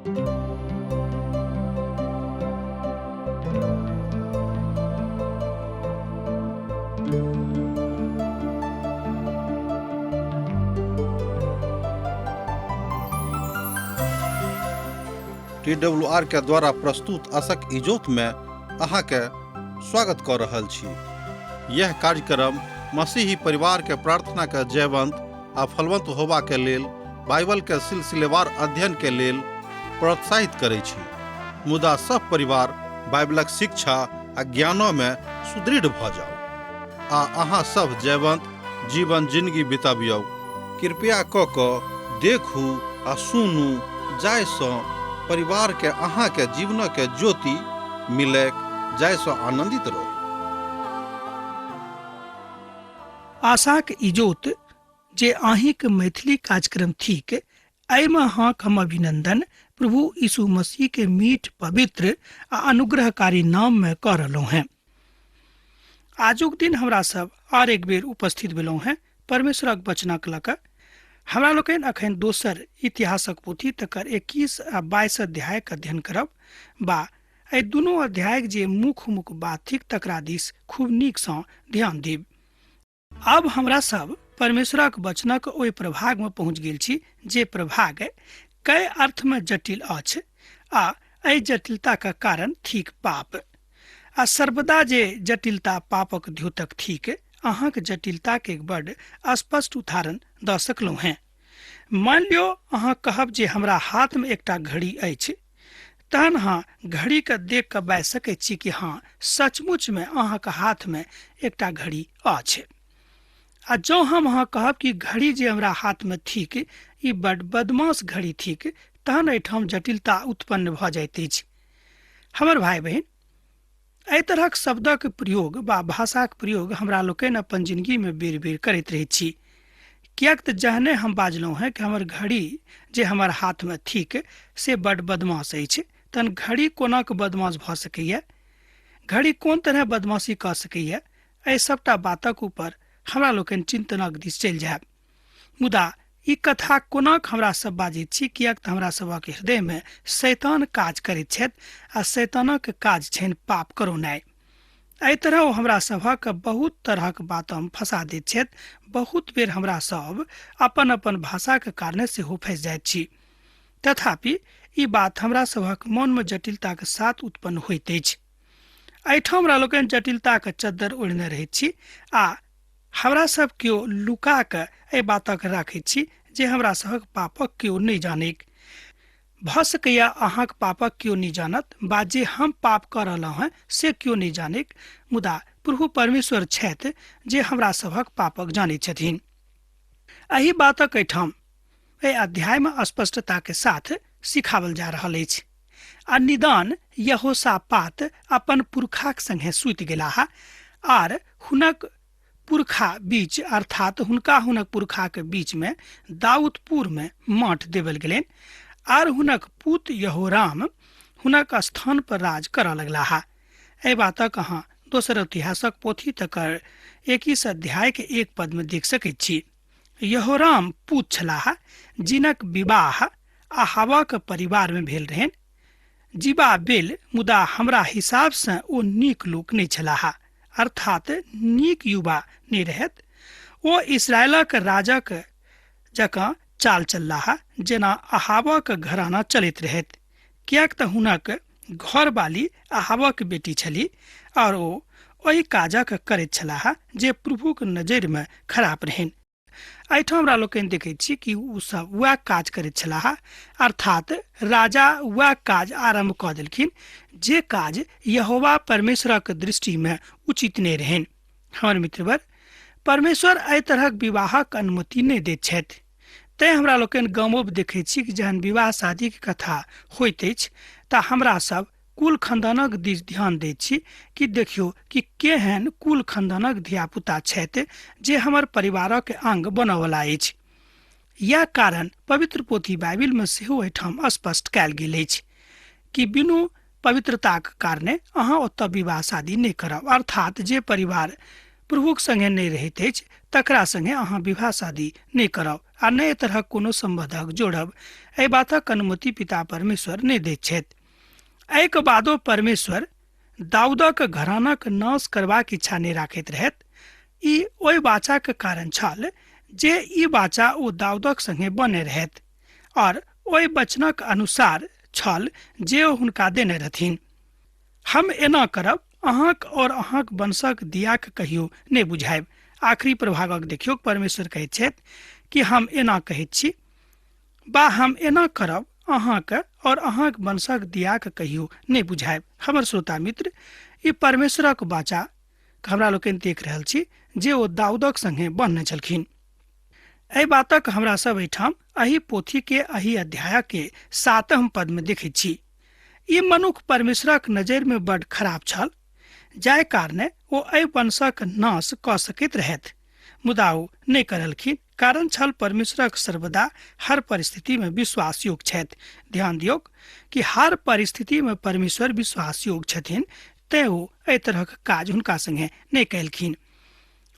T W R के द्वारा प्रस्तुत असक इजोत में अहाँके स्वागत कऽ रहल छी। यह कार्यक्रम मसीही परिवार के प्रार्थना के जयवंत आ फलवंत होबा के लेल बाइबल के सिलसिलेवार अध्ययन के लेल प्रोत्साहित करै छी। मुदा सब परिवार बाइबलक शिक्षा आ ज्ञानो में सुदृढ़ भऽ जाउ आ अहाँ सब जयवंत जीवन जिंदगी बितबियौ। कृपया कऽ कऽ देखू आ सुनू जाहिसँ परिवारके अहाँके जीवनके ज्योति मिलैक जाहिसँ आनन्दित रहू। आशाक इजोत जे अहींक मैथिली कार्यक्रम थिक, एहिमे अहाँक हम अभिनंदन प्रभु यीशु मसीह के मीठ पवित्र आ अनुग्रहकारी नाम में कऽ रहलहुँ हैं। आजुक दिन हमरा सब आर एक बेर उपस्थित भेलहुँ हैं परमेश्वरक वचनक लऽ कऽ। हमरा लोकनि अखन दोसर इतिहासक पोथी तकर 21 आ 22 अध्यायक अध्ययन करब बा एहि दुनू अध्यायक जे मुख्य मुख्य बात थिक तकरा दिस खूब नीकसँ ध्यान देब। आब हमरा सब परमेश्वरक वचनक ओहि प्रभाग में पहुंच गेल छी जे प्रभाग कई अर्थ में जटिल अछि आ एहि जटिलता का कारण थिक पाप। आ सर्वदा जे जटिलता पापक द्योतक थिक, अहाँक जटिलता के बड स्पष्ट उदाहरण दऽ सकलहुँ हेँ। मान लियौ अहाँ कहब जे हमरा हाथ में एकटा घड़ी अछि, तहन अहाँ घड़ी के देख कऽ बाजि सकैत छी कि हाँ, सचमुच में अहाँक हाथ में एकटा घड़ी अछि। आ जँ हम अहाँ कहब कि घड़ी जे हमरा हाथ में थिक ई बड बदमाश घड़ी थिक, तहन एहिठाम जटिलता उत्पन्न भऽ जाइत अछि। हमर भाई बहिन, एहि तरहक शब्दक प्रयोग बा भाषाक प्रयोग हमरा लोकनि अपन जिंदगी में बेर बेर करैत रहैत छी। किएक तऽ जहने हम बाजलहुँ हेँ कि हमर घड़ी जे हमर हाथ में थिक से बड बदमाश अछि, तहन घड़ी कोना कऽ बदमाश भऽ सकैए, घड़ी कोन तरह बदमाशी कऽ सकैए, एहि सबटा बातक ऊपर हमरा लोकनि चिन्तनक दिस चलि जायब। मुदा ई कथा कोनाक हमरा सब बाजैत छी, किएक तऽ हमरा सबक हृदय में शैतान काज करैत छथि आ शैतानक काज छनि पाप करौनाइ। एहि तरह ओ हमरा सभक बहुत तरहक बात हम फंसा दैत छथि। बहुत बेर हमरा सब अपन अपन भाषाक कारणे सेहो फंसि जाइत छी। तथापि ई बात हमरा सभक मन में जटिलताक साथ उत्पन्न होइत अछि। एहिठाम हमरा लोकनि जटिलताक चद्दर ओढ़ने रहैत छी आ हमरा सब केओ लुका कऽ एहि बातक राखैत छी जे हमरा सभक पापक केओ नहि जानैक। भऽ सकैए अहाँक पापक केओ नहि जानत बा जे हम पाप कऽ रहलहुँ हेँ से केओ नहि जानैक, मुदा प्रभु परमेश्वर छथि जे हमरा सभक पापक जानैत छथिन। एहि बातक एहिठाम एहि अध्याय में स्पष्टता के साथ सिखावल जा रहल अछि। आ निदान यहोशापात अपन पुरखाक संगे सुति गेलाह आर हुनक पुरखा बीच, अर्थात हुनका हुनक पुरखाक बीच में दाऊदपुर में माठ देवल गेलनि आर हुनक पूत यहोराम हुनक स्थान पर राज करऽ लगलाह। एहि बातक अहाँ दोसर इतिहासक पोथी तकर 21 अध्याय के 1 पद में देख सकैत छी। यहोराम पूत छलाह जिनक विवाह अहाबक परिवार में भेल रहनि। जीबा बेल, मुदा हमरा हिसाब से ओ नीक लोक नहि छलाह, अर्थात नीक युवा नहि रहत। ओ इसराइलक राजक जकाँ चाल चललाह जेना अहाबक घराना चलैत रहैत, किएक तऽ हुनक घरवाली अहाबक बेटी छली और ओ ओहि काजक करैत छलाह जे प्रभुक नजरि में खराब रहनि। एहिठाम हमरा लोकनि देखैत छी कि ओ सब वएह काज करैत छलाह, अर्थात राजा वएह काज आरंभ कऽ देलखिन जे काज यहोवा परमेश्वरक दृष्टि में उचित नहि रहनि। हमर मित्रवर, परमेश्वर एहि तरहक विवाहक अनुमति नहि दैत छथि। तैं हमरा लोकनि गामो मे देखैत छी कि जहन विवाह शादीक कथा होइत अछि तऽ हमरा सब कुल खानदानक दिस ध्यान दैत छी कि देखियौ कि केहन कुल खानदानक धियापुता छथि जे हमर परिवारक अंग बनऽवला अछि। यैह कारण पवित्र पोथी बाइबिल मे सेहो एहिठाम स्पष्ट कयल गेल अछि कि बिनु पवित्रताक कारणे अहाँ ओतऽ विवाह शादी नहि करब, अर्थात जे परिवार प्रभुक संगे नहि रहैत अछि तकरा संगे अहाँ विवाह शादी नहि करब आ नहि एहि तरहक कोनो सम्बन्धक जोड़ब। एहि बातक अनुमति पिता परमेश्वर नहि दैत छथि। एहिके बादो परमेश्वर दाऊदक घरानाक नाश करबाक इच्छा नहि राखैत रहथि। ई ओहि वाचाक कारण छल जे ई वाचा ओ दाऊदक संगे बने रहथि और ओहि वचनक अनुसार छल जे ओ हुनका देने रहथिन। हम एना करब, अहाँक और अहाँक वंशक दियाक कहियो नहि बुझायब। आखिरी प्रभागक देखियौ, परमेश्वर कहैत छथि कि हम एना कहैत छी बा हम एना करब, अहाँक और अहाँक वंशक दियाक कहियो नहि बुझायब। हमर श्रोता मित्र, ई परमेश्वरक वाचा हमरा लोकनि देख रहल छी जे ओ दाऊदक संगे बन्हने छलखिन। एहि बातक हमरा सब एहिठाम एहि पोथी के एहि अध्याय के 7 पद में देखैत छी। ई मनुख परमेश्वरक नजर में बड खराब छल, जाहि कारणे ओ एहि वंशक नाश कऽ सकैत रहथि, मुदा ओ नहि करलखिन। कारण छल परमेश्वरक सर्वदा हर परिस्थिति में विश्वास योग्य छथि। ध्यान दियौक कि हर परिस्थिति में परमेश्वर विश्वास योग्य छथिन, तें ओ एहि तरहक काज हुनका संगे नहि कयलखिन।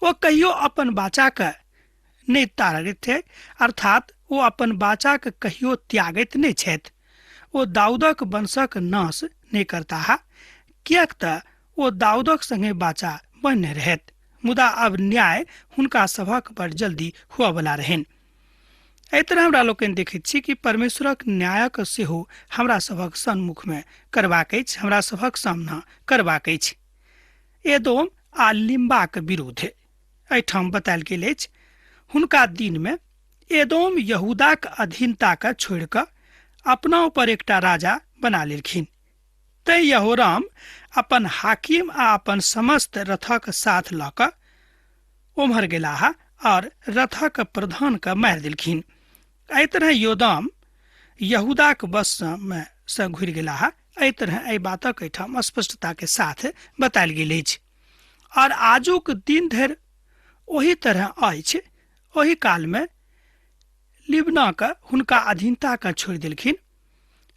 ओ कहियो अपन वाचाके नहि तारैत छै, अर्थात ओ अपन वाचाके कहियो त्यागैत नहि छथि। ओ दाऊदक वंशक नाश नहि करताह, किएक तऽ ओ दाऊदक संगे वाचा बन्हने रहथि। मुदा अब न्याय हुनका सभक बड़ जल्दी हुअवला रहनि। एहि तरह हमरा लोकनि देखैत छी कि परमेश्वरक न्यायक सेहो हमरा सभक सन्मुखमे करबाक अछि, हमरा सभक सामना करबाक अछि। एदोम आ लिम्बाक विरुद्ध एहिठाम बतायल गेल अछि, हुनका दिनमे एदोम यहूदाक अधीनताके छोड़ि कऽ अपना ऊपर एकटा राजा बना लेलखिन। तैं यहोराम अपन हाकिम आ अपन समस्त रथक साथ लऽ कऽ ओम्हर गेलाह और रथक प्रधान के मारि देलखिन। एहि तरह योदाम यहूदाक वश मे से घुरि गेलाह। एहि तरह एहि बातक एहिठाम स्पष्टता के साथ बतायल गेल अछि। और आजुक दिन धरि ओही तरह अछि। ओहि काल मे लिबना के हुनका अधीनता के छोड़ि देलखिन।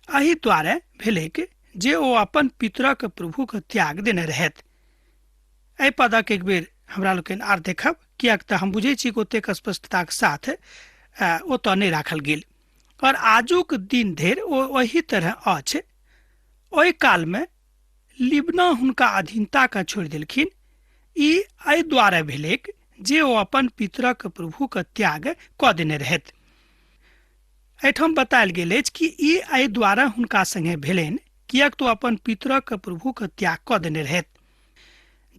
एहि द्वारे भेलैक जे ओ अपन पितरक प्रभु के त्याग देने रहथि। एहि पदक एक बेर हमरा लोकनि आर देखब, किएक तऽ हम बुझै छी कि ओतेक स्पष्टताक साथ ओतऽ नहि राखल गेल। और आजुक दिन धरि ओ ओही तरह अछि। ओहि कालमे लिबना हुनका अधीनता के छोड़ि देलखिन। ई एहि द्वारे भेलैक जे ओ अपन पितरक प्रभु के त्याग कऽ देने रहथि। एहिठाम बतायल गेल अछि कि ई एहि द्वारा हुनका संगे भेलनि किएक तऽ ओ अपन पितरक प्रभु के त्याग कऽ देने रहथि।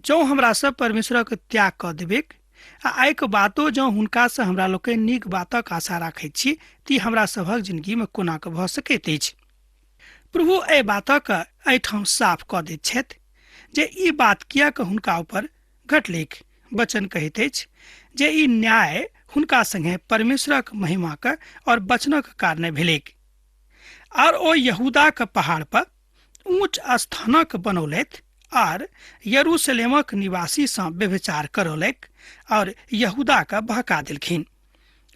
जँ हमरा सब परमेश्वरक त्याग कऽ देबैक आ एहिके बातो जँ हुनकासँ हमरा लोकनि नीक बातक आशा राखैत छी तऽ ई हमरा सभक जिंदगीमे कोना कऽ भऽ सकैत अछि। प्रभु एहि बातक एहिठाम साफ कऽ दैत छथि जे ई बात किएक हुनका ऊपर घटलैक। वचन कहैत अछि जे ई न्याय हुनका संगे परमेश्वरक महिमाक और वचनक कारणे भेलैक। और ओ यहूदाक पहाड़ पर ऊँच स्थानक बनौलथि आर यरूशलेमक निवासी सँ व्यभिचार करौलक और यहूदाके बहका देलखिन।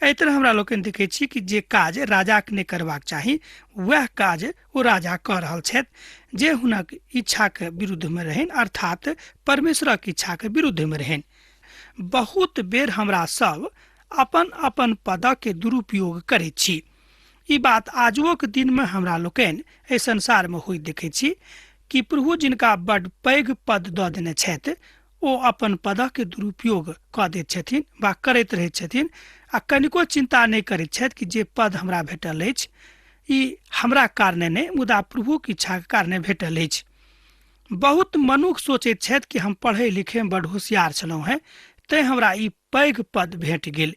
एहि तरह हमरा लोकनि देखै छी कि जे काज राजाके नहि करबाक चाही वएह काज ओ राजा कऽ रहल छथि जे हुनक इच्छाके विरुद्धमे रहनि, अर्थात परमेश्वरक इच्छाके विरुद्धमे रहनि। बहुत बेर हमरा सब अपन अपन पदके दुरुपयोग करैत छी। ई बात आजुओक दिनमे हमरा लोकनि एहि संसारमे होइत देखै छी कि प्रभु जिनका बड पैघ पद दऽ देने छथि ओ अपन पदके दुरुपयोग कऽ दैत छथिन वा करैत रहैत छथिन आ कनिको चिन्ता नहि करैत छथि कि जे पद हमरा भेटल अछि ई हमरा कारणे नहि मुदा प्रभुक इच्छाके कारणे भेटल अछि। बहुत मनुख सोचैत छथि कि हम पढ़ै लिखैमे बड होशियार छलहुँ हेँ तैँ हमरा ई पैघ पद भेट गेल।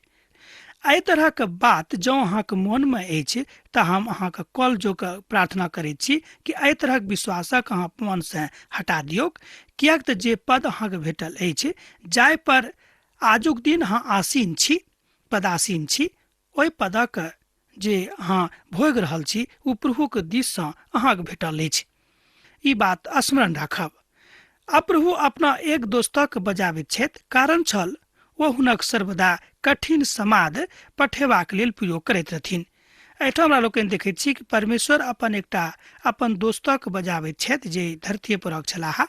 एहि तरहक बात जँ अहाँके मोनमे अछि तऽ हम अहाँके कॉल जो कऽ प्रार्थना करैत छी कि एहि तरहक विश्वासक अहाँ मनसँ हटा दियौक, किएक तऽ जे पद अहाँके भेटल अछि जाहि पर आजुक दिन अहाँ आसीन छी, पदासीन छी, ओहि पदक जे अहाँ भोगि रहल छी ओ प्रभुक दिससँ अहाँके भेटल अछि। ई बात स्मरण राखब। आ प्रभु अपना एक दोस्तक बजाबैत छथि, कारण छल ओ हुनक सर्वदा कठिन समाद पठेबाक लेल प्रयोग करैत रहथिन। एहिठाम हमरा लोकनि देखैत छी कि परमेश्वर अपन एकटा अपन दोस्तक बजाबैत छथि जे धरती परक छलाह,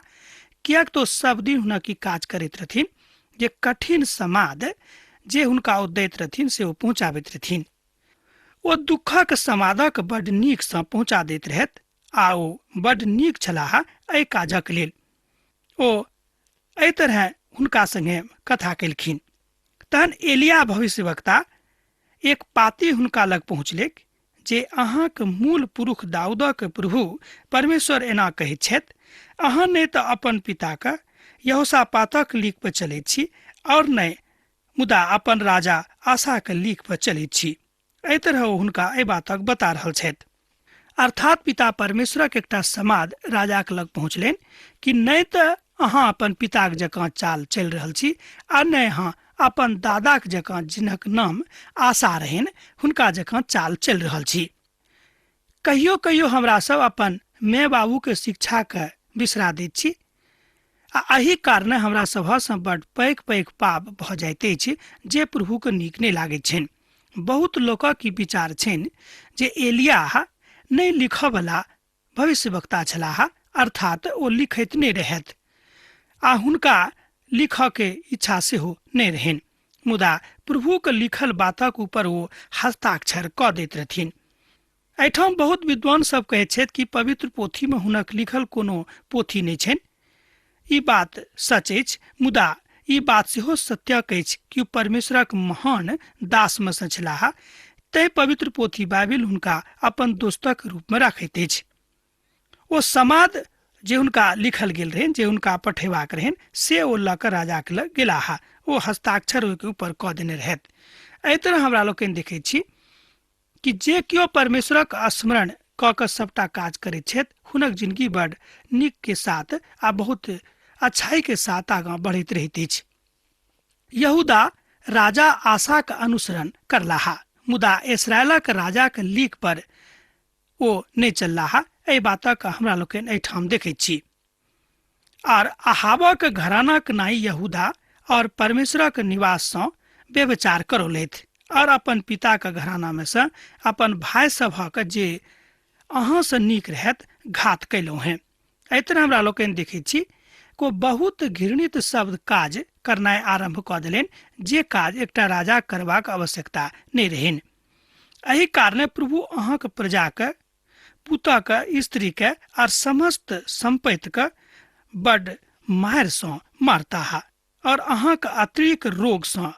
किएक तऽ सब दिन हुनक ई काज करैत रहथिन। जे कठिन समाद जे हुनका ओ दैत रहथिन से ओ पहुँचाबैत रहथिन। ओ दुःखक समादक बड्ड नीकसँ पहुँचा दैत रहथि आ ओ बड्ड नीक छलाह एहि काजक लेल। ओ एहि तरहे हुनका संगे कथा केलखिन। तहन एलिया भविष्यवक्ता एक पाती हुनका लग पहुँचलैक जे अहाँक मूल पुरुष दाऊदक प्रभु परमेश्वर एना कहैत छथि, अहाँ नहि तऽ अपन पिताक यहोशापातक लीक पर चलैत छी और नहि मुदा अपन राजा आशाक लीक पर चलैत छी। एहि तरह ओ हुनका एहि बातक बता रहल छथि। अर्थात पिता परमेश्वरक एकटा समाद राजाक लग पहुँचलनि कि नहि तऽ अहाँ अपन पिताक जकाँ चाल चलि रहल छी आ नहि अहाँ अपन दादाक जकाँ जिनक नाम आशा रहनि हुनका जकाँ चाल चलि रहल छी। कहियो कहियो हमरा सब अपन माय बाबूके शिक्षाके बिसरा दैत छी आ एहि कारणे हमरा सभसँ बड पैघ पैघ पाप भऽ जाइत अछि जे प्रभुके नीक नहि लागैत छनि। बहुत लोकक ई विचार छनि जे एलियाह नहि लिखऽवला भविष्यवक्ता छलाह, अर्थात ओ लिखैत नहि रहथि आ हुनका लिखऽ के इच्छा सेहो नहि रहनि, मुदा प्रभुक लिखल बातक ऊपर ओ हस्ताक्षर कऽ दैत रहथिन। एहिठाम बहुत विद्वान सब कहैत छथि कि पवित्र पोथी में हुनक लिखल कोनो पोथी नहि छनि। ई बात सच अछि, मुदा ई बात सेहो सत्यक अछि कि ओ परमेश्वरक महान दास में सँ छलाह, तैं पवित्र पोथी बाइबिल हुनका अपन दोस्तक रूप में राखैत अछि। ओ समाद जे हुनका लिखल गेल रहनि, जे हुनका पठेबाक रहनि, से ओ लऽ कऽ राजाके लग गेलाह। ओ हस्ताक्षर ओहिके ऊपर कऽ देने रहथि। एहि तरह हमरा लोकनि देखैत छी कि जे केओ परमेश्वरक स्मरण कऽ कऽ सबटा काज करैत छथि हुनक जिंदगी बड नीक के साथ आ बहुत अच्छाई के साथ आगाँ बढ़ैत रहैत अछि। यहूदा राजा आशाक अनुसरण करलाह, मुदा इसराइलक राजाक लीक पर ओ नहि चललाह। एहि बातक हमरा लोकनि एहिठाम देखैत छी। आर अहाबक घरानाक नाई यहूदा और परमेश्वरक निवास सँ व्यभिचार करौलथि और अपन पिताक घराना में सँ अपन भाय सभक जे अहाँ सँ नीक रहत घात कयलहुँ हेँ। एहि तरह हमरा लोकनि देखैत छी को बहुत घृणित शब्द काज करनाइ आरंभ कऽ देलनि, जे काज एकटा राजा करबाक आवश्यकता नहि रहनि। एहि कारणे प्रभु अहाँक प्रजाक पुतक स्त्रीके आर समस्त सम्पत्तिके बड मारिसँ मारताह और अहाँक अतिरिक्त रोगसँ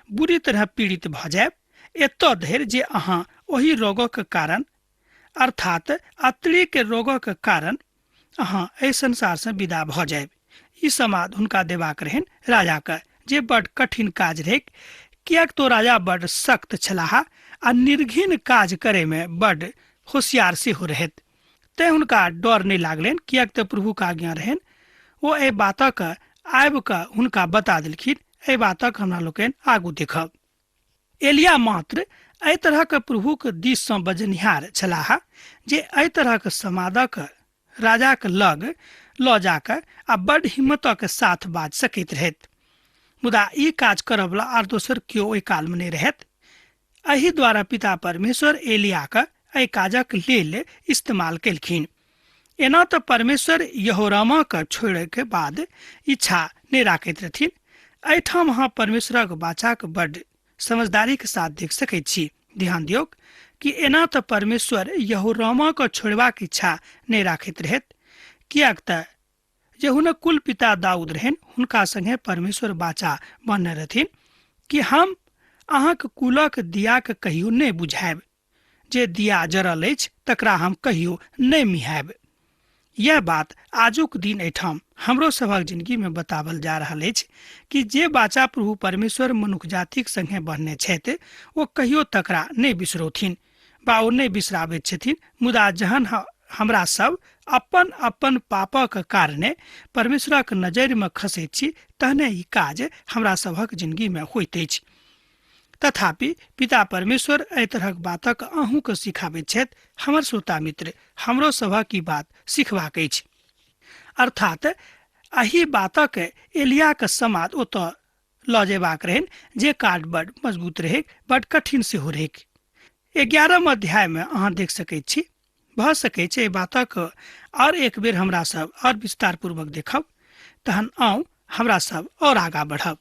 बुरी तरह पीड़ित भऽ जायब, एतऽ धरि जे अहाँ ओहि रोगक कारण अर्थात अतिरिक्त रोगक कारण अहाँ एहि संसारसँ विदा भऽ जायब। ई समाद हुनका देबाक रहनि राजाके, जे बड कठिन काज रहैक, किएक तो राजा बड सख्त छलाह आ निर्घिन काज करैमे बड होशियार सेहो रहथि। तेँ हुनका डर नहि लागलनि, किएक तऽ प्रभुक आज्ञा रहनि। ओ एहि बातक आबि कऽ हुनका बता देलखिन। एहि बातक हमरा लोकनि आगू देखब। एलिया मात्र एहि तरहक प्रभुक दिससँ बजनिहार छलाह जे एहि तरहक समादक राजाक लग लऽ जाकऽ आ बड हिम्मतक साथ बाजि सकैत रहथि। मुदा ई काज करऽवला आर दोसर केओ ओहि कालमे नहि रहथि। एहि द्वारा पिता परमेश्वर एलियाक एहि काजक लेल इस्तेमाल केलखिन। एना तऽ परमेश्वर यहोरामाक छोड़ैके बाद इच्छा नहि राखैत रहथिन। एहिठाम अहाँ परमेश्वरक बाचाक बड समझदारीके साथ देख सकैत छी। ध्यान दियौक कि एना तऽ परमेश्वर यहोरामाक छोड़बाक इच्छा नहि राखैत रहथि, किएक तऽ जे हुनक कुल पिता दाऊद रहनि हुनका संगे परमेश्वर बाचा बान्हने रहथिन कि हम अहाँक कुलक दियाक कहियो नहि बुझायब, जे दिया जरल अछि तकरा हम कहियो नहि मिहायब। यह बात आजुक दिन एहिठाम हमरो सभक जिंदगी में बतावल जा रहल अछि कि जे बाचा प्रभु परमेश्वर मनुख जातिक संगे बन्हने छथि ओ कहियो तकरा नहि बिसरौथिन बा ओ नहि बिसराबैत छथिन। मुदा जहन हमरा सब अपन अपन पापक कारणे परमेश्वरक नजरि में खसैत छी तहने ई काज हमरा सभक जिंदगी में होइत अछि। तथापि पिता परमेश्वर एहि तरहक बातक अहूँके सिखाबैत छथि। हमर श्रोता मित्र, हमरो सभक ई बात सिखबाक अछि। अर्थात एहि बातक एलियाक समाद ओतऽ लऽ जेबाक रहनि जे काज बड मजबूत रहैक, बड कठिन सेहो रहैक। 11 अध्यायमे अहाँ देख सकैत छी। भऽ सकै छै एहि बातक आओर एक बेर हमरा सब आओर विस्तार पूर्वक देखब। तहन आउ हमरा सब और आगाँ बढ़ब।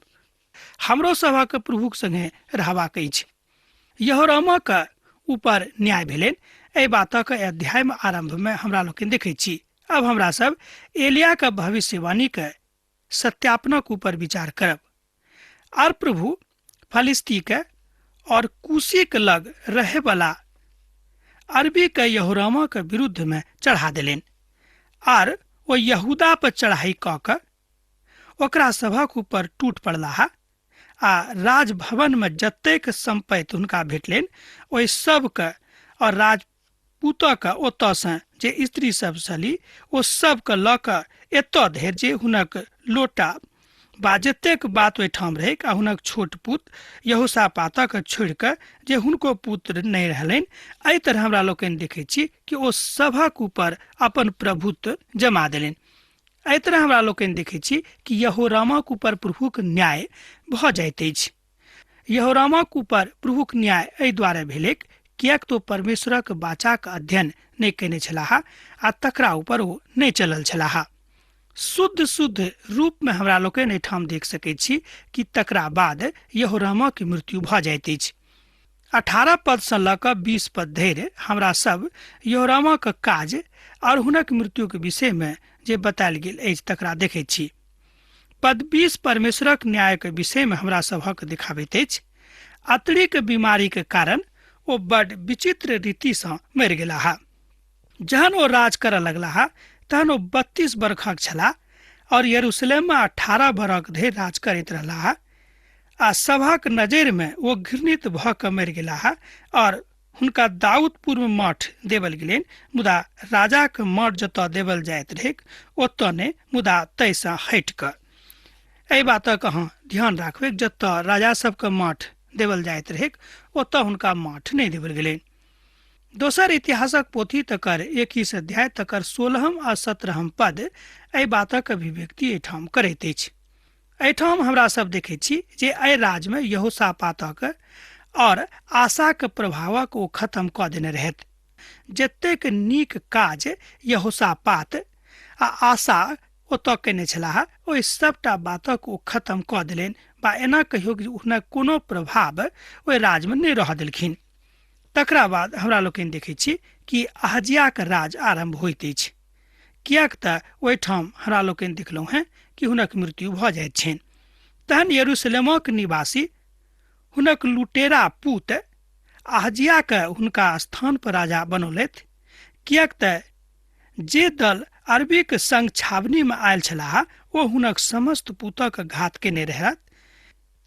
हमरो सभक प्रभुक संगे रहबाक अछि। यहोरामक ऊपर न्याय भेलनि, एहि बातक अध्याय आरंभ में हमरा लोकनि देखै छी। अब हमरा सब एलिया के भविष्यवाणी के सत्यापनक ऊपर विचार करब। आर प्रभु फलिस्ती के और कुशी के लग रहे वाला अरबी के यहोरामा के विरुद्ध में चढ़ा देलनि आर ओ यहूदा पर चढ़ाई कऽ के ओकरा सभक ऊपर टूट पड़लाह आ राजभवन में जतेक सम्पत्ति हुनका भेटलनि ओहि सबके और राजपूतक ओतऽसँ जे स्त्री सब छली ओ सबके लऽ कऽ एतऽ धरि जे हुनक लोटा बा जतेक बात ओहिठाम रहैक आ हुनक छोट पुत यहोशापातक छोड़ि कऽ जे हुनको पुत्र नहि रहलनि, एहि तरह हमरा लोकनि देखै छी कि ओ सभक ऊपर अपन प्रभुत्व जमा देलनि। एहि तरह हमरा लोकनि देखै छी कि यहोरामक ऊपर प्रभुक न्याय भऽ जाइत अछि। यहोरामक ऊपर प्रभुक न्याय एहि दुआरे भेलैक किएक तो परमेश्वरक वाचाक अध्ययन नहि कयने छलाह आ तकरा ऊपर ओ नहि चलल छलाह। शुद्ध शुद्ध रूप में हमरा लोकनि एहिठाम देख सकैत छी कि तकरा बाद यहोरामक मृत्यु भऽ जाइत अछि। 18 पद सँ लऽ कऽ 20 पद धरि हमरा सब यहोरामक काज और हुनक मृत्युक विषय में जे बतायल गेल अछि तकरा देखैत छी। पद 20 परमेश्वरक न्यायक विषय में हमरा सबहक देखाबैत अछि। अतड़ीक बीमारीक कारण ओ बड विचित्र रीति सँ मरि गेलाह। जहन ओ राज करऽ लगलाह तहन ओ 32 बरखक छलाह और यरूशलेम में 18 बरख धरि राज करैत रहलाह आ सभक नजरि में ओ घृणित भऽ कऽ मरि गेलाह और हुनका दाऊदपुर में मठ देवल गेलनि, मुदा राजाक मठ जतऽ देवल जाइत रहैक ओतऽ नहि, मुदा ताहिसँ हटि कऽ। एहि बातक अहाँ ध्यान राखबै, जतऽ राजा सबके मठ देवल जाइत रहैक ओतऽ हुनका मठ नहि देवल गेलनि। दोसर इतिहासक पोथी तकर 21 अध्याय तकर 16 आ 17 पद एहि बातक अभिव्यक्ति एहिठाम करैत अछि। एहिठाम हमरा सब देखैत छी जे एहि राज्यमे यहोशापातक और आशाक प्रभावक ओ खत्म कऽ देने रहथि। जतेक नीक काज यहोशापात आ आशा ओतऽ कयने छलाह ओहि सबटा बातक ओ खत्म कऽ देलनि, बा एना कहियो कि हुनक कोनो प्रभाव ओहि राज्यमे नहि रहऽ देलखिन। तकरा बाद हमरा लोकनि देखै छी कि अहजियाक राज आरम्भ होइत अछि, किएक तऽ ओहिठाम हमरा लोकनि देखलहुँ हेँ कि हुनक मृत्यु भऽ जाइत छनि। तहन यरूशलेमक निवासी हुनक लुटेरा पूत अहजियाके हुनका स्थान पर राजा बनौलथि, किएक तऽ जे दल अरबीक संग छावनीमे आयल छलाह ओ हुनक समस्त पूतक घात केने रहत।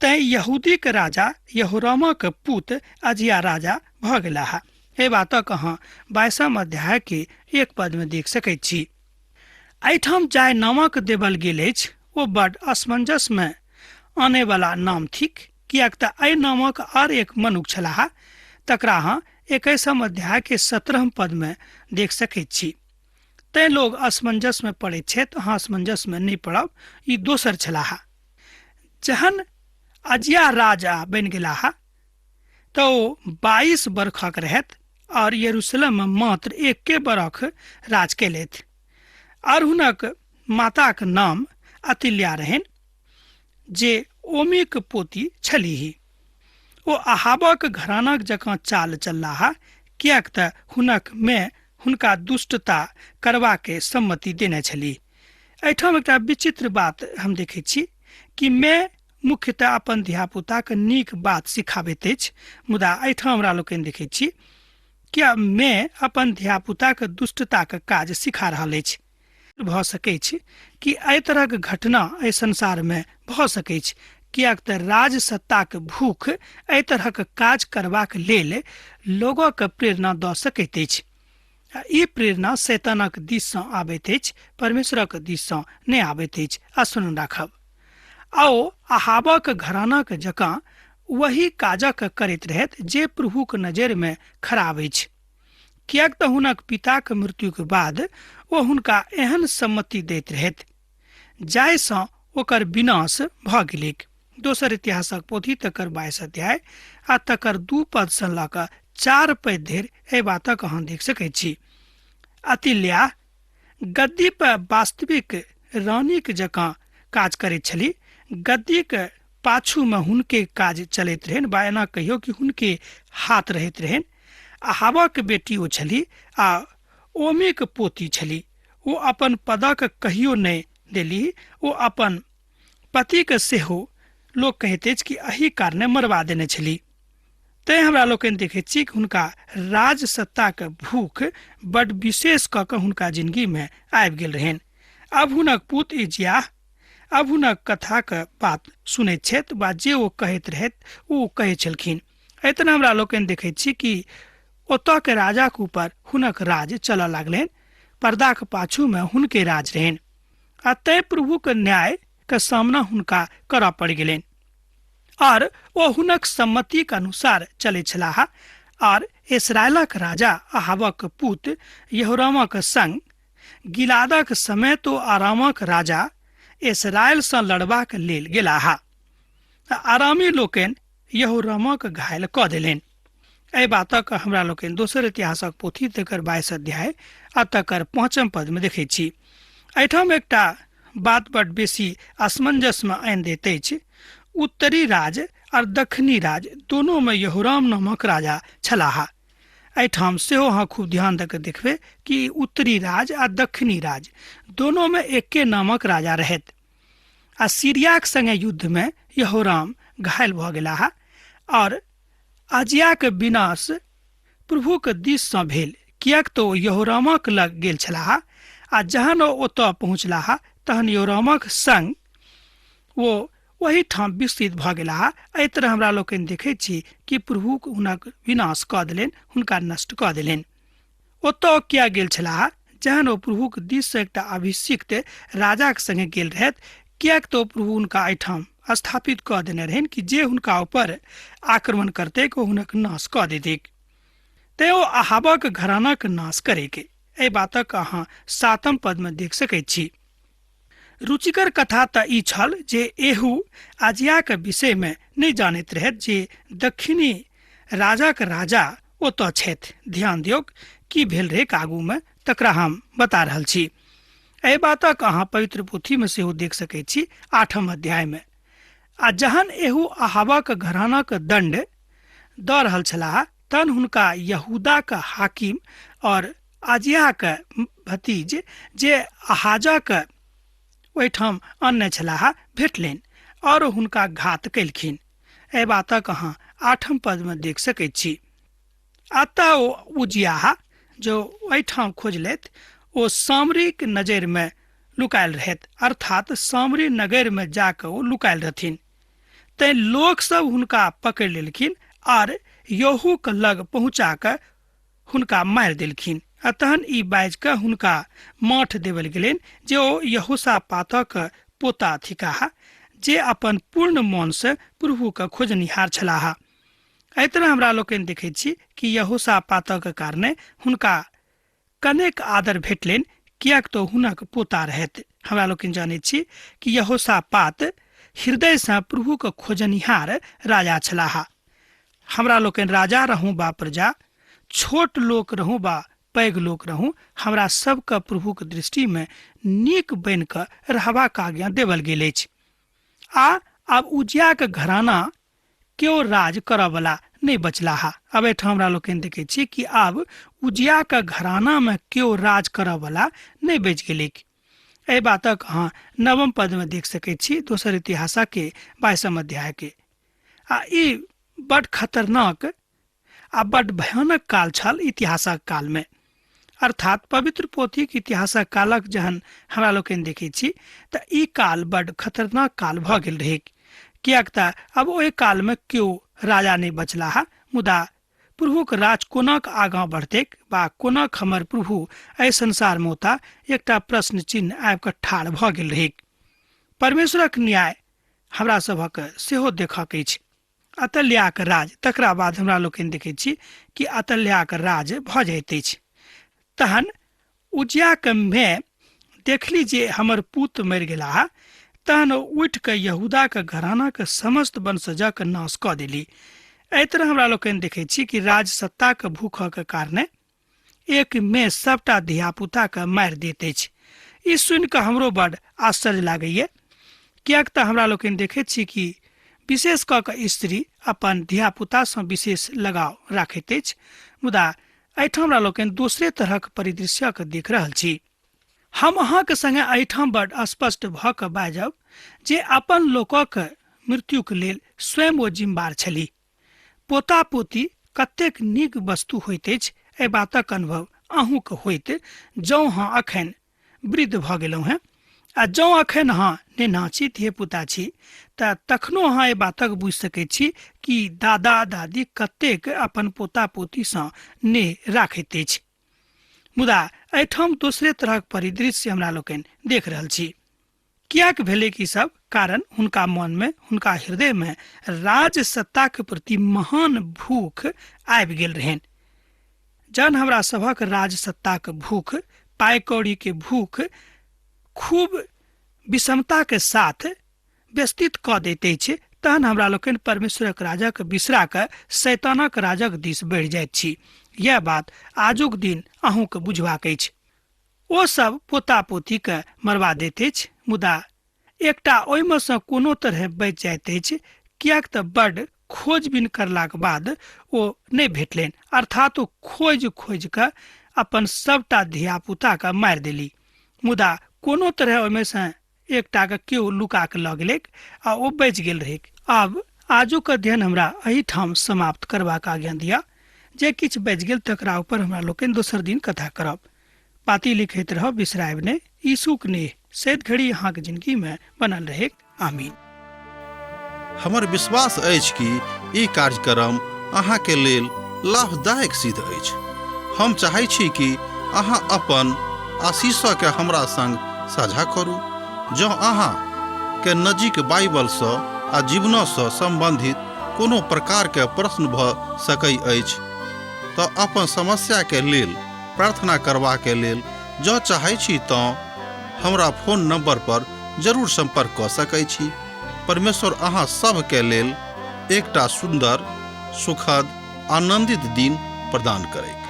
तैं यहूदीक राजा यहोरामक पूत अजिया राजा भऽ गेलाह। एहि बातक अहाँ 22 अध्याय के 1 पद में देख सकैत छी। एहिठाम जाय नामक देवल गेल अछि ओ बड असमंजस में आने वाला नाम थिक, किएक तऽ एहि नामक आर एक मनुख छलाह तकरा अहाँ 21 अध्याय के 17 पद में देख सकैत छी। तैं लोग असमंजस में पड़ैत छथि, अहाँ असमंजस में नहि पड़ब, ई दोसर छलाह। जहन अजिया राजा बनि गेलाह तऽ ओ 22 बरखक रहथि और यरूशलेम में मात्र 1 बरख राज केलथि और हुनक माताक नाम अतिल्या रहनि जे ओमीक पोती छलीह। ओ अहाबक घरानाक जकाँ चाल चललाह, किएक तऽ हुनक माय हुनका दुष्टता करबाके सम्मति देने छलीह। एहिठाम एकटा विचित्र बात हम देखै छी कि माय मुख्यतः अपन धियापुताके नीक बात सिखाबैत अछि, मुदा एहिठाम हमरा लोकनि देखै छी कि माय अपन धियापुताके दुष्टताके काज सिखा रहल अछि। भऽ सकैछ कि एहि तरहक घटना एहि संसारमे भऽ सकैछ, किएक तऽ राजसत्ताक भूख एहि तरहक काज करबाक लेल लोगोके प्रेरणा दऽ सकैत अछि। आ ई प्रेरणा शैतानक दिससँ आबैत अछि, परमेश्वरक दिससँ नहि आबैत अछि। आ स्मरण राखब, आओ अहाबक घरानाक जकाँ वही काजक करैत रहैत जे प्रभुक नजरिमे खराब अछि, किएक तऽ हुनक पिताक मृत्युक बाद ओ हुनका एहन सम्मति दैत रहैत जाहिसँ ओकर विनाश भऽ गेलैक। दोसर इतिहासक पोथी तकर 22 अध्याय आ तकर 2 पद सँ लऽ कऽ 4 पद धरि एहि बातक अहाँ देख सकैत छी। अतिल्या गद्दी पर वास्तविक रानीक जकाँ काज करैत छली। गद्दीक पाछूमे हुनके काज चलैत रहनि, बा एना कहियौ कि हुनके हाथ रहैत रहनि। अहाबक बेटी ओ छली आ ओमीक पोती छली। ओ अपन पदक कहियो नहि देली। ओ अपन पतिके सेहो लोक कहैत अछि कि एहि कारणे मरवा देने छली। तैँ हमरा लोकनि देखैत छी कि हुनका राज सत्ताके भूख बड विशेष कऽ कऽ हुनका जिंदगीमे आबि गेल रहनि। अब हुनक पुत इजियाह अब हुनक कथाक बात सुनैत छथि वा जे ओ कहैत रहथि ओ कहैत छलखिन। एहि तरह हमरा लोकनि देखैत छी कि ओतऽ के राजाक ऊपर हुनक राज चलऽ लागलनि। पर्दाक पाछूमे हुनके राज रहनि आ तैँ प्रभुक न्याय के सामना हुनका करऽ पड़ि गेलनि और ओ हुनक सम्मतिक अनुसार चलैत छलाह। और इसराइलक राजा अहाबक पुत यहोरामक संग गिलादक समेत ओ आरामक राजा इसराइलसँ लड़बाक लेल गेलाह। आरामी लोकनि यहोरामक घायल कऽ देलनि। एहि बातक हमरा लोकनि दोसर इतिहासक पोथी तकर 22 अध्याय आ तकर 5 पदमे देखैत छी। एहिठाम एकटा बात बड बेसी असमंजसमे आनि दैत अछि। उत्तरी राज और दक्षिणी राज दोनों में यहोराम नामक राजा छलाह। एहिठाम सेहो अहाँ खूब ध्यान दऽ कऽ देखबै कि उत्तरी राज आ दक्षिणी राज दोनों में एके नामक राजा रहैत। आ सीरियाक संगे युद्ध में यहोराम घायल भऽ गेलाह और अजियाक विनाश प्रभुक दिससँ भेल, किएक तऽ ओ यहोरामक लग गेल छलाह आ जहन ओ ओतऽ पहुँचलाह तहन यहोरामक संग ओ ओहिठाम विस्तृत भऽ गेलाह। एहि तरह हमरा लोकनि देखैत छी कि प्रभु हुनक विनाश कऽ देलनि, हुनका नष्ट कऽ देलनि। ओतऽ किया गेल छलाह? जहन ओ प्रभुक दिससँ एकटा अभिषिक्त राजाक संगे गेल रहथि, किएक तऽ ओ प्रभु हुनका एहिठाम स्थापित कऽ देने रहनि कि जे हुनका ऊपर आक्रमण करतैक ओ हुनक नाश कऽ देतैक। तें ओ अहाबक घरानाक नाश करैक। एहि बातक अहाँ 7 पदमे देख सकैत छी। रुचिकर कथा तऽ ई छल जे एहू आजियाक विषयमे नहि जानैत रहथि जे दक्षिणी राजाक राजा ओतऽ छथि। ध्यान दियौक की भेल रहैक आगूमे तकरा हम बता रहल छी। एहि बातक अहाँ पवित्र पोथीमे सेहो देख सकैत छी 8 अध्यायमे। आ जहन एहू अहाबक घरानाक दण्ड दऽ रहल छलाह तहन हुनका यहूदाक हाकिम और आजियाक भतीज जे अहाजक ओहिठाम अनने छलाह भेटलनि और हुनका घात कयलखिन। एहि बातक अहाँ 8 पदमे देख सकैत छी। अतः ओ उजियाह जो ओहिठाम खोजलथि ओ सामरीक नजरिमे लुकायल रहथि, अर्थात सामरी नगरमे जाकऽ ओ लुकायल रहथिन। तैं लोक सब हुनका पकड़ि लेलखिन आर यहूक लग पहुँचा कऽ हुनका मारि देलखिन। आ तहन ई बाजि कऽ हुनका माठ देवल गेलनि जे ओ यहोशापातक पोता थिकाह जे अपन पूर्ण मनसँ प्रभुके खोजनिहार छलाह। एहि तरह हमरा लोकनि देखैत छी कि यहोशापातक कारणे हुनका कनेक आदर भेटलनि, किएक तऽ हुनक पोता रहथि। हमरा लोकनि जानैत छी कि यहोशापात हृदयसँ प्रभुके खोजनिहार राजा छलाह। हमरा लोकनि राजा रहूँ बा प्रजा, छोट लोक रहूँ बा पैघ लोक रहूँ, हमरा सबके प्रभुक दृष्टिमे नीक बनि कऽ रहबाक आज्ञा देवल गेल अछि। आ आब उजियाक घराना केओ राज करऽवला नहि बचलाह। आब एहिठाम हमरा लोकनि देखै छी कि आब उजियाक घरानामे केओ राज करऽवला नहि बचि गेलैक। एहि बातक अहाँ 9 पदमे देख सकैत छी दोसर इतिहासके 22 अध्यायके। आ ई बड खतरनाक आ बड भयानक काल छल इतिहासक कालमे। अर्थात पवित्र पोथीक इतिहासक कालक जहन हमरा लोकनि देखै छी तऽ ई काल बड खतरनाक काल भऽ गेल रहैक, किएक तऽ आब ओहि कालमे केओ राजा नहि बचलाह। मुदा प्रभुक राज कोनाक आगाँ बढ़तैक बा कोनाक हमर प्रभु एहि संसारमे औता, एकटा प्रश्न चिन्ह आबि कऽ ठाढ़ भऽ गेल रहैक। परमेश्वरक न्याय हमरा सभक सेहो देखक अछि। अतल्याक राज, तकरा बाद हमरा लोकनि देखैत छी कि अतल्याक राज भऽ जाइत अछि। तहन उजियाक मे देखली जे हमर पूत मरि गेलाह, तहन ओ उठि कऽ यहूदाक घरानाक समस्त वंशजक नाश कऽ देली। एहि तरह हमरा लोकनि देखैत छी कि राज सत्ताक भूखक कारणे एक मे सबटा धियापुताके मारि दैत अछि। ई सुनि कऽ हमरो बड आश्चर्य लागैए। किएक तऽ हमरा लोकनि देखैत छी कि विशेष कऽ कऽ स्त्री अपन धियापुतासँ विशेष लगाव राखैत अछि, मुदा एहिठाम हमरा लोकनि दोसरे तरहक परिदृश्यके देख रहल छी। हम अहाँके संगे एहिठाम बड स्पष्ट भऽ कऽ बाजब जे अपन लोकक मृत्युक लेल स्वयं ओ जिम्मेवार छलीह। पोता पोती कतेक नीक वस्तु होइत अछि, एहि बातक अनुभव अहूँके होइत जौं अहाँ अखन वृद्ध भऽ गेलहुँ हेँ, आ जौं अखन अहाँ नेना छी, धियपुता छी, तऽ तखनो अहाँ एहि बातक बुझि सकैत छी कि दादा दादी कतेक अपन पोता पोतीसँ नेह राखैत अछि। मुदा एहिठाम दोसरे तरहक परिदृश्य हमरा लोकनि देख रहल छी। किएक भेलैक ई सब? कारण हुनका मनमे, हुनका हृदयमे राज सत्ताके प्रति महान भूख आबि गेल रहनि। जहन हमरा सभक राज सत्ताक भूख, पाइ कौड़ीके भूख खूब विषमताके साथ व्यस्तित कऽ दैत अछि, तहन हमरा लोकनि परमेश्वरक राजक बिसरा कऽ शैतानक राजक दिस बढ़ि जाइत छी। यैह बात आजुक दिन अहूँके बुझबाक अछि। ओ सब पोता पोतीके मरबा दैत अछि, मुदा एकटा ओहिमे सँ कोनो तरहे बचि जाइत अछि, किएक तऽ बड्ड खोजबीन करलाक बाद ओ नहि भेटलनि, अर्थात ओ खोजि खोजि कऽ अपन सबटा धियापुताके मारि देली, मुदा कोनो तरहे ओहिमे सँ एकटाके केओ लुका कऽ लऽ गेलैक आ ओ बचि गेल रहैक। आब आजुक अध्ययन हमरा एहिठाम समाप्त करबाक आज्ञा दिअ। जे किछु बचि गेल तकरा ऊपर हमरा लोकनि दोसर दिन कथा करब। पाती लिखैत रहब, बिसरायब नहि। यीशुक नेह सैद घड़ी अहाँक जिंदगी में बनल रहैक। आमीन। हमर विश्वास अछि कि ई कार्यक्रम अहाँके लेल लाभदायक सिद्ध अछि। हम चाहै छी कि अहाँ अपन आशीषके हमरा संग साझा करू। जँ अहाँ के नजीक बाइबलसँ आ जीवनसँ सम्बन्धित कोनो प्रकारके प्रश्न भऽ सकै अछि तऽ अपन समस्याके लेल प्रार्थना करबाके लेल जँ चाहै छी तँ हमरा फोन नंबर पर जरूर संपर्क कऽ सकै छी। परमेश्वर अहाँ सभके लेल एकटा सुन्दर, सुखद, आनंदित दिन प्रदान करैक।